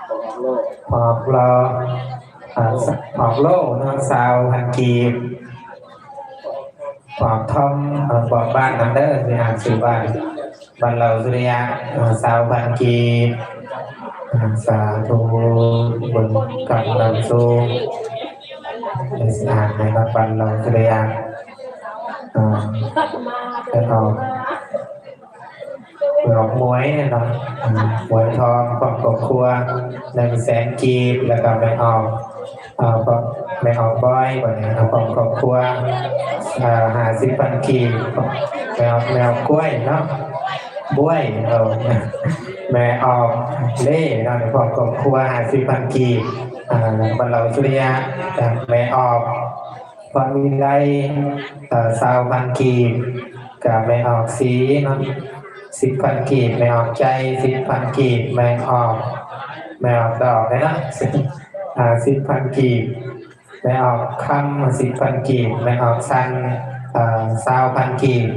ປອບລໍ ອາ ປອບໂລ້ເນາະ ຊາວພັນກີບ. ປອບທອມ ເອີ ບອກບ້ານນຳເດີ ຊິອ່ານຊື່ບ້ານ. ບັນເລົາສຸລິຍະ ເອີ ຊາວພັນກີບ. ອາ ສາທຸ ບຸນກຳນຳສູງ. ຊິອ່ານໃຫ້ເນາະ ບັນເລົາສຸລິຍະ. ເອີ ແລ້ວກໍ ແມ່ອອກໝວຍເນາະ ອາ ໝວຍທອງ ພ້ອມຄອບຄົວ ໜຶ່ງແສນກີບ. ແລ້ວກໍແມ່ອອກ ເອີ ແມ່ອອກບອຍ ບັດນີ້ ເອົາ ພ້ອມຄອບຄົວ ເອີ ຫ້າສິບພັນກີບ. ແມ່ອອກ ແມ່ອອກກ້ວຍເນາະ ບວຍ ເອີ ແມ່ອອກເລ່ເນາະ ພ້ອມຄອບຄົວ ຫ້າສິບພັນກີບ. ອາ ບັນເລົາສຸລິຍະ ແມ່ອອກ ພອນວິໄລ ເອີ ຊາວພັນກີບ. ກະແມ່ອອກສີເນາະ ສິບພັນກີບ. ແມ່ອອກໃຈ ສິບພັນກີບ. ແມ່ອອກ ແມ່ອອກດອກເນາະ ອາ ສິບພັນກີບ. ແມ່ອອກຄຳ ສິບພັນກີບ. ແມ່ອອກສັນ ເອີ ຊາວພັນກີບ.